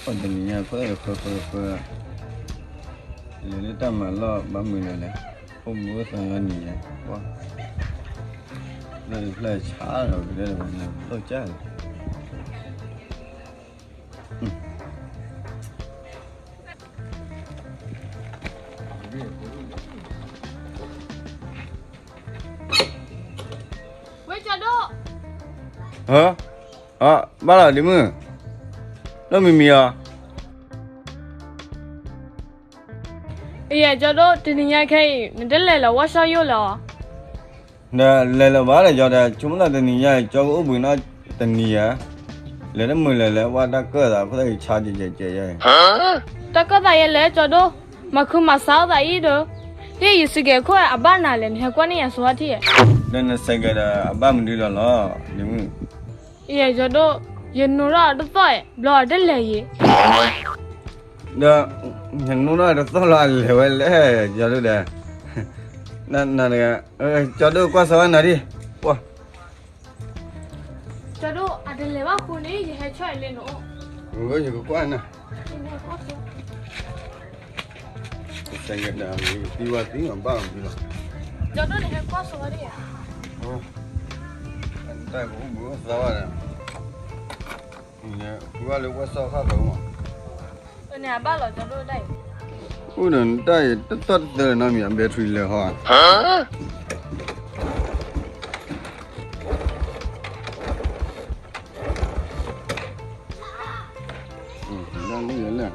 တနံၤညါဖဲဃၢဃၢဃၢ, လဲၤလၢတၢ်မၤလီၢ်ဘၣ်မုာ်လၢၤလဲၣ်, အိၣ်မုာ်အိၣ်သးလီၤနံၤလဲၣ်, လၢတဖျၢၣ်ဆါဒီးကဒဲလီၤကၢ်လီၤ, ဝဲကၠီဒိၣ်, ဟၢ, အဘၣ်လီၤဒ်မုၢ်, လၢမံၤမံၤအီၤ, အံၤ ကၠီဒိၣ် တနံၤညါခဲအံၤ နတလဲၤလၢဝၣ်စီၣ်ယိၣ်လၢၤအီၤ, ဒီးလဲၤလၢၤဘၣ်လၢကၠီဒီး ဆိကမိၣ်သးတနံၤညါအံၤ ကၠီကအိၣ်ဘှံးနီၢ်တနံၤဧါ, လဲၤတမုာ်လၢၤလဲၣ် ဝဲတၢ်ကၢၣ်သး ဖိသၣ်အံၤဆါကဲကဲကဲယဲ, တၢ်ကၢၣ်သးယဲလဲၣ် ကၠီဒိၣ်, မၤခုမၤစါအသးအံၤဒီး, ဒ်ယစဲးကဲးခိၣ်အဘၣ်နၤလဲၣ် နဟဲကွၢ်န့ၢ်ယၤဆိဝဲထံၣ်, ဒီးနစဲးကဲးဒီးအဘၣ်မနုၤလီၤလီၤ, ဒ်မုၢ် အံၤ ကၠီဒိၣ်, ယနိထီၣ်တသီၣ်အံၤ ဘျီအတလဲၤယံၤ, ဒီး နနိထီၣ်တသီၣ်လီၤအလဲၤဝဲလဲၣ် ကၠီဒိၣ်ဒီး, နတဂၤ, ကၠီဒိၣ်ကွၢ်စီဝဲနၤဒံး, ပှၤ ကၠီဒိၣ် အတလဲၤဘၣ်ဃိန့ၣ် ယဟဲဆီၣ်အံၤလၢနအိၣ်, ယကကွၢ်နၤ, သံဝဲသံအဘၣ်မနုၤလီၤ, ကၠီဒိၣ်န့ၣ်ဟဲကွၢ်စီဝဲဒၣ်ယၤ, တၢ်ကအိၣ်ဘှံးအိၣ်သါဘၣ်ဒီး, ကွၢ်လၢဝၣ်စီၣ်ခါဖဲမး, န့ၣ်အဘၣ်လီၤ ကၠီဒိၣ်တၢ်အံၤ, အိၣ်ဒီးနတၢ်အံၤ တသီၣ်တသၢနီတမံၤ အ battery လဲၤဟီဧါ ဒၣ်လံလဲၣ်,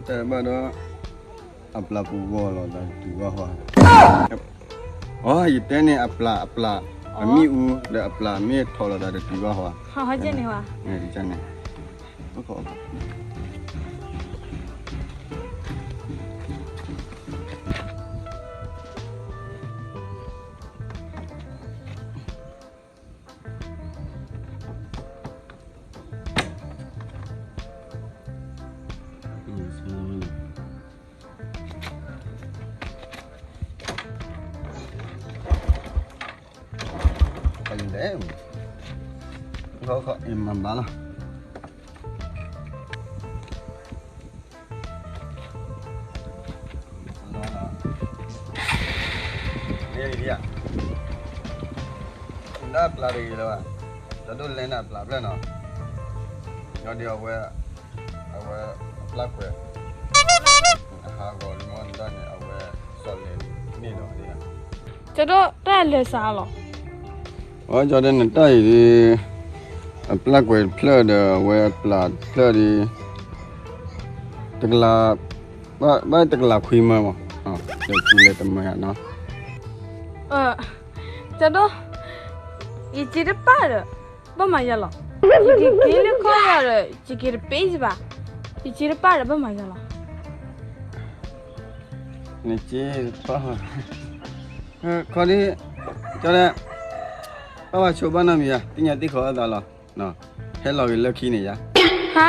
တၢ်ဘၣ်ဒီး အပျၢ်ပူၤဂီၢ်လီၤသးတတုၤဘၣ်ဟီ, အ ယတဲန့ၣ်အပျၢ်အပျၢ်, အမ့ၣ်အူဒီးအပျၢ်မ့ၢ်ထီၣ်လီၤသးတတုၤဘၣ်ဟီ, န့ၣ်, လဲၣ်, မၤဘၣ်လီၤ, ဒၣ်ပျၢ်တဂ့ၤလၢၤဘၣ်, ဒီးဒိၣ်လဲၣ်န့ၣ်အပျၢ်ဖျၢၣ်နီၤ, ဒီးအဝဲ, အဝဲ, အပျၢ်ကွဲး, အဟးဂီၤလံမီၢ်န့ၣ်ဒီးန့ၣ် အဝဲစီၤလဲၤန့ၣ်လီၤ, ကၠီဒိၣ်တၢ်လဲၤစးလီၤ, အကၠီဒိၣ်နတၢ်အံၤဒ်, အပျၢ်ကွဲးတဖျၢၣ်ဒီး အဝဲအပျၢ်တဖျၢၣ်ဒ်, တကလး, ဘၣ်တကလးခွံမၢမး, လဲၤဆူလဲၤတမၢနီၤ, ကၠီဒိၣ်, ယစ့တပၢ်ဒီး, ဘၣ်မၤယၤလီၤ, ယက့ၤက့ၤလၢခီယၤဒီး ယက့ၤတပ့ၢ်စဘၣ်, ယစ့တပၢ်ဒီးဘၣ်မၤယၤလီၤ, နစ့တပၢ်, ခီဒ်, ကၠီဒိၣ်, ဘၣ်ဝဲဆိဘၣ်နီတမံၤယၤ သ့ၣ်ညါသ့ၣ်ခီအသးလီၤ, ဟဲလီၤက့ၤလၢခံန့ၣ်ယၤ, ဟါ,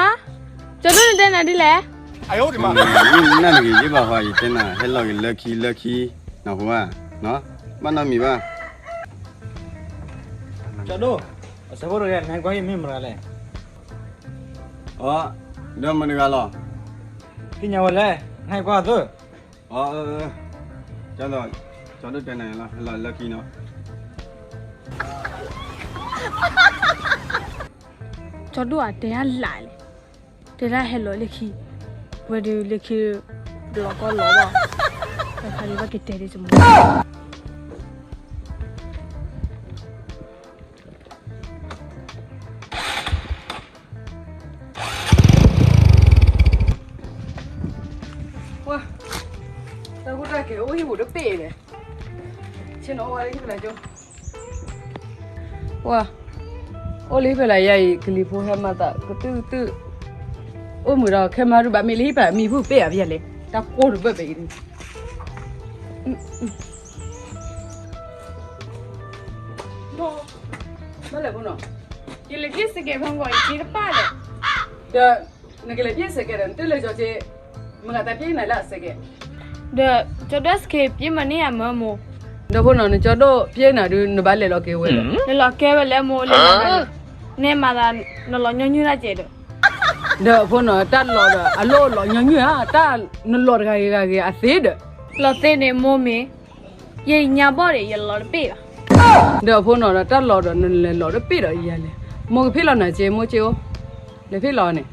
ကၠီဒိၣ်နတဲနၤဒ်လဲၣ်, နနၢ်တဂ့ၤယ့ၢ်ဘၣ်ဟီ ယတဲနၤ ဟဲလီၤက့ၤလၢခံလၢခံ, နဟူဧါ, ဘၣ်နီတမံၤဘၣ် ကၠီဒိၣ်, အဆၢဖိတဂၤ နဟဲကွၢ်ယမ့ၢ်မတၤတဂၤလဲၣ်, အ, ဒီးမတၤတဂၤလီၤ, သ့ၣ်ညါဝဲလဲၣ်, နဟဲကွၢ်သု, အ, ကၠီဒိၣ်တဲနၤလီၤ ဟဲလီၤလၢခံနီၤ, ကၠီဒိၣ်အတဲဒၣ်လၢ်လဲၣ်, တဲဒၣ်ဟဲလီၤလၢခံ, ဝဲဒုးလၢခံ, ဘျီကီၢ်လီၤဘၣ်, တခါဒုးဘၣ်က့ၤတဲဒ်စမး ပှၤ, တၢ်ကူတၢ်ကဲအိၣ်ဟံၣ်ပူၤတပ့ၢ်လဲၣ်, ဆ့ၣ်နီၤအိၣ်ဝဲလၢဟံၣ်ဖဲလဲၣ်ကၠိ, ပှၤ, အိၣ်လၢဟံၣ်ဖဲလဲၣ်ယၤအံၤ ကလံၤဖိဟဲမၤသးကတုၢ်ကတုၢ်, အိၣ်မုာ်ဒီးခဲမၤရူၢ်ဘၣ်မ့ၢ်လၢဟံၣ်ဖဲလဲၣ်မံၤဖုၣ်ပ့ၢ်ဧါဖဲလဲၣ်, တၢ်ကိၢ်တဘၢၣ်ဖဲအံၤ ဘၣ်လဲၣ်ဖိနီၤ, ယလဲၤပျဲစဲးကဲးဖဲမုၢ်ဂီၤ ယစ့တပၢ်လဲၣ်, ဒီးနကလဲၤပျဲစဲးကဲးဒီး နတလဲၤကၠီစ့, မတၤတၢ်ပျဲနၤလၢအစဲးကဲး, ဒီးကၠီဒိၣ်စဲးကဲးပျဲမၤန့ၢ်ယၤမၢမိၢ်, ဒီးဖိနီၤ နကၠီဒိၣ်ပျဲနၤဒုး နဘၣ်လဲၤလီၤက့ၤဝဲ, လဲၤလီၤကဲဝဲလဲၣ်မိၢ်လဲၤ, နဲမၤသး နလီၤညီနုၢ်တၢ်ကဲးဒီး ဒီးအဖိနီၤ တၢ်လီၤဒီး အလီၢ်လီၤညီနုၢ်ဧါ, တၢ်နလီၤတဂၤဂ့ၤဂၤဂ့ၤအသ့ဒီး, လီၤသ့န့ၣ်မိၢ်မ့ၢ်, ယညါဘီၣ်ဒီး ယလီၤတပ့ၢ်ဘၣ်. ဒီးအဖိနီၤဒီး တၢ်လီၤဒီး နလဲၤလီၤတပ့ၢ်ဒီးယၤလဲၣ်, မိၢ်ကဖ့ၣ်လီၤနၤက့ မိၢ်က့အိၣ်, လဲၤဖ့ၣ်လီၤန့ၣ်,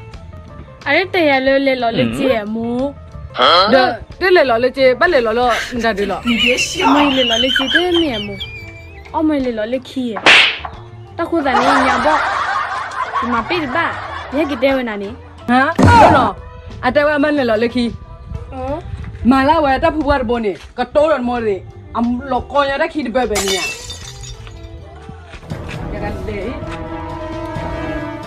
အတတဲယၤလၢလဲၤလီၤလၢက့မိၢ်, ဒီးတလဲၤလီၤလၢက့ ဘၣ်လဲၤလီၤလၢမတၤဒုလီၤ. မိၢ်ယလဲၤလီၤလၢက့တမ့ၢ်မိၢ်, အီၣ်မိၢ်ယလဲၤလီၤလၢခံဧါ, တၢ်ဃိသးန့ၣ်ညါဘီၣ်, ယမၤပ့ၢ်တဘၣ်, ယဟဲက့ၤတဲဝဲနၤန့ၣ်, ဟါ, အတဲဝဲအမၢလဲၤလီၤလၢခံ, မၤလၢဝဲတၢ်ဖုပှၢ်တဘိန့ၣ် ကတိၤဒီးတမိၢ်သ့ၣ်, အလီၤကီညါတၢ်ခံတဘၢဘၢန့ၣ်ဧါ.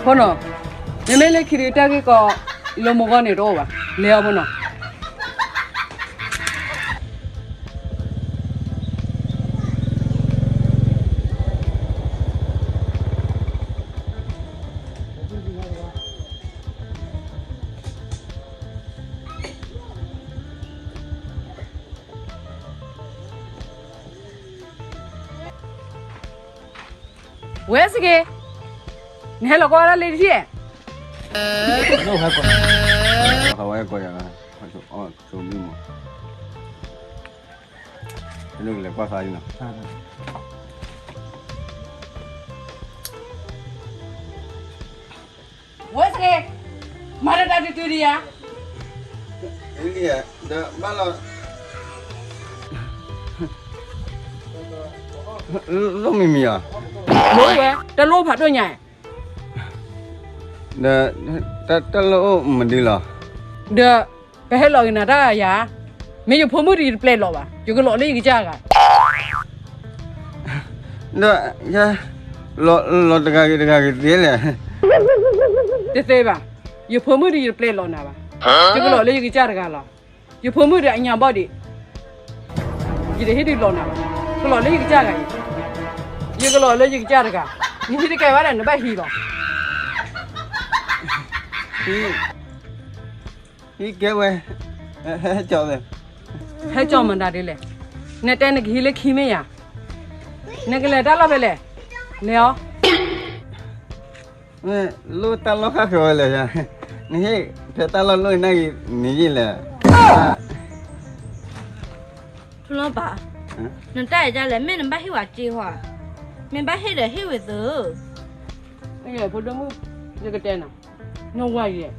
ဖိနီၤ, မ့မ့ၢ်လၢခံဒုတၢ်ဂ့ၢ်ကီ လၢမိၢ်ဂီၢ်န့ၣ်တအိၣ်ဘၣ်, လဲၤအီၤဖိနီၤ. ဝဲစ့ၢ်ကီး, နဟဲလီၤကွၢ်ဒၣ်လၢတထံၣ်, ဝဲကိးယၤ, အီၣ်ဆိမံမီၢ်, နကလဲၤကွၢ်ဖးလံနီၤ. ဝဲစ့ၢ်ကီး, မၤတၢ်တၢ်တုၤတုၤဒံးဧါ, ဒီးဘၣ်လီၤ, လိၣ်မံၤမံၤဧါ, လိၣ်ဝဲ, တၢ်လိၣ်ဖးဒိၣ်ညါ, ဒီးတၢ်လိၣ်မနုၤလီၤ, ဒီး ပဟဲလီၤက့ၤနၤတၢ်ယၤ, မ့ၢ်ယဖိမုၣ်ဒီးယတပျဲလီၤဘၣ်, ယကလီၤလၢယကစၢ်တဂၤ, ဒီး လီၤတဂၤဂ့ၤတဂၤဂ့ၤသ့လဲၣ်, တသ့ဘၣ်, ယဖိမုၣ်ဒီးယတပျဲလီၤနၤဘၣ်, ယကလီၤလၢယကစၢ်တဂၤလီၤ, ယဖိမုၣ်ဒီးအညါဘီၣ်ဒံး, ယတဟ့ၣ်ဒုးလီၤနၤဘၣ်, ကလီၤလၢယကစၢ်တဂၤအံၤ, ယကလီၤလၢယကစၢ်တဂၤ, နဟံးတကဲဘၣ်ဒီး နဘၣ်ဟံးလီၤ. ဟံးကဲဝဲ, ဟဲကၠီ, ဟဲကၠီမတၤဒ်လဲၣ်, နတဲနကဟံးလၢခံမ့ၢ်ယၤ, နကလဲၤတၢ်လီၢ်ဖဲလဲၣ်, လဲၤအီၤ, လိၣ်တၢ်လီၢ်ဃၣ်ဃၢၤဝဲလဲၣ်, နဟ့ၣ်ဖဲတၢ်လီၢ်လိၣ်နၤဂ့ၤန့ၣ်ယ့ၣ်လဲၣ်, ထူလီၤပၢ်, နတၢ်အဲၣ်ဒၣ်လဲၣ်, မ့ၢ်နဘၣ်ဟ့ၣ်ဝဲစ့ဟီ, မ့ၢ်ဘၣ်ဟ့ၣ်ဒီးဟ့ၣ်ဝဲသု, ဖိဒိၣ်မုၣ်, ယကတဲနၤ, နဝၤယဲ,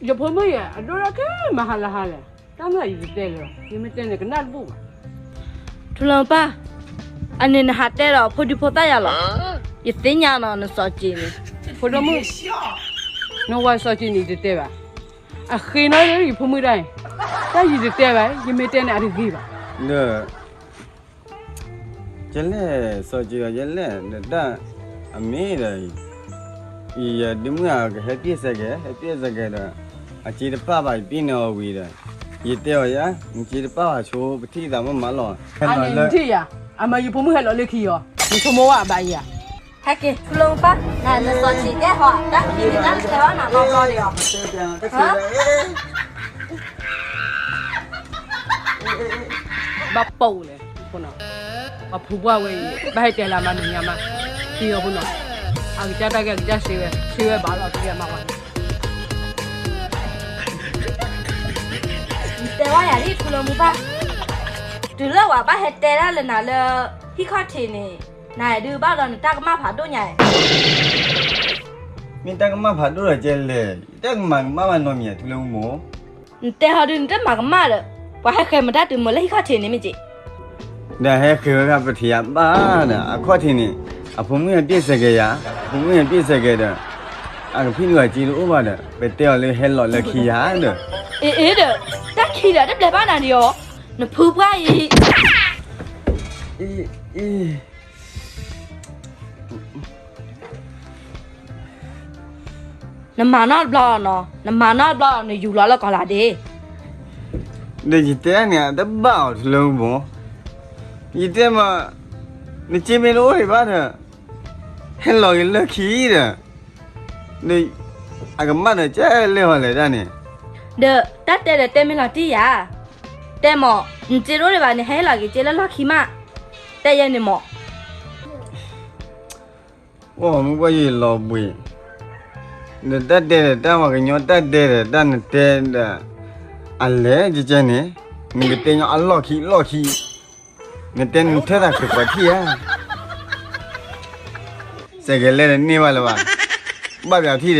ယဖိမုၣ်ယဲ အဒိၣ်ဒၣ်ကဲမၤဟါလၢဟါလဲၣ်, တၢ်မ့ၢ်ယတတဲလၢၤ, ယမ့ၢ်တဲန့ၣ်ကနၣ်တဘူၣ်ဘၣ်, ထူလီၤပၢ်, အန့ၣ်နဟးတဲဒီးဖိဒံဖိသၣ်ယၤလီၤ, ယသ့ၣ်ညါနီၤ နစီၤက့ၤန့ၣ်, ဖိဒိၣ်မုၣ်, နဝၤစီၤက့ၤန့ၣ်ယတတဲဘၣ်, အဃ့နီၣ်လၢယဖိမုၣ်ဒၣ်အံၤ, တၢ်ယတတဲဘၣ်, ယမ့ၢ်တဲန့ၣ်အတဂ့ၤဘၣ်, ဒီး ကဲလဲၣ်, စီၤက့ၤအီၤကဲလဲၣ်, ဒီးတၢ်အမ့ၢ်ဒီး, ယဒုးမုၢ်အကဟဲပ့ၢ်စဲးကဲ, ဟဲပ့ၢ်စဲးကဲဒီး, အစ့တပာ်ဘၣ် ယပ့ၢ်န့ၢ်အီၤဝံၤဒီး, ယတဲအီၤယၤ, နစ့တပာ်ဘၣ်ဆိ ပထံၣ်သးမးမးလီၤ, ဟဲလီၤလၢခံယၤ, အမၤယဖိမုၣ်ဟဲလီၤလၢခံအီၤ, နဆိကမိၣ်ဝဲအဘၣ်ယၤ, ဟဲက့ၤ ထူလီၤပၢ်, နစီၤက့ၤကဲဟီ, တၢ်ခံန့ၣ်တၢ်တဲဘၣ်နၤဘျီဘျီဒံးအီၤ ဘၣ်ပိာ်လဲၣ်, ပှၤဖုပှၢ်ဝဲအံၤ, ဘၣ်ဟဲတဲလၢမၤမဲာ်ညါမး, သံအီၤဖိနီၤ, အကစၢ်တၢ်ဂ့ၢ်အကစၢ်စ့ဝဲ, စ့ဝဲဘၣ်လီၤတဂ့ၤအမးဝဲ, တဲဝဲယၤလံ ထူလီၤမုၢ်ပၢ်, တုၤလၢဝဲဘၣ်ဟဲတဲဒၣ်လၢနၤလၢ ဟံၣ်ခီၣ်ထံးန့ၣ်, နဒုးဘၣ်ဒီးနတၢ်ကမၣ်ဖးဒိၣ်ညါ, မ့ၢ်တၢ်ကမၣ်ဖးဒိၣ်ဒီးကဲလဲၣ်, ယတၢ်ကမၤကမၣ်ဘၣ်နီတမံၤ ထူလီၤမုၢ်မိၢ် နတဲဟီဒုးနတမၤကမၣ်ဒီး, ပှၤဟဲဃဲၤမတၢ်တုၤမုာ်လၢဟံၣ်ခီၣ်ထံးန့ၣ်မ့ၢ်က့, ဒီးဟဲဃဲၤဝဲဒၣ်ပထံၣ်ယၤဘၣ်ဒီး အခီၣ်ထံးန့ၣ်, အဖိမုၣ်ဟဲပ့ၢ်စဲးကဲယၤ, အဖိမုၣ်ဟဲပ့ၢ်စဲးကဲဒီး, အကဖံးဒုးအစ့တအိၣ်ဘၣ်ဒီး ပတဲအီၤလၢဟဲလီၤလၢခံယၤဒီး, အ့အ့ဒီး, တၢ်ခံဒီးတဘျဲးဘၣ်နၤဒံးအီၤ, နဖုပှၢ်အံၤ နမၤနီတဘျီနီၤ, နမၤနီတဘျီ နယူၤလီၤလၢကီၢ်လၢ်ဒ့, ဒီးယတဲန့ၣ် တဘၣ်အီၤထူလၢမုၢ်မိၢ်, ယတဲမး, နစ့မ့ၢ်တအိၣ်ဒံးဘၣ်ဒီး, ဟဲလီၤက့ၤလၢခံဒီး, ဒီး, အကမၣ်ဒီးကဲလဲၣ်ဟီလဲၣ်တၢ်န့ၣ်, ဒီးတၢ်တဲဒီးတဲမ့ၢ်လီၤတံၢ်ယၤ, တဲမး, နစ့တအိၣ်ဒံးဘၣ် နဟဲလီၤက့ၤက့ၤလၢလီၢ်ခံမး, တဲယဲန့ၣ်မး အိၣ်မူပှၢ်ယလီၤဘှံး, ဒီးတၢ်တဲဒီးတၢ်ပှၤကညီတၢ်တဲဒီးတၢ်နတဲဒီး, အလဲၤကကဲန့ၣ်, နကတဲညီအလီၢ်ခံလီၢ်ခံ, နတဲနထၢသးချုးပှၤထံၣ်ဧါ, စဲးကဲလဲၣ်ဒီးန့ၢ်ဘၣ်လၢၤဘၣ်, ဘၣ်ပၠးထံၣ်ဒီး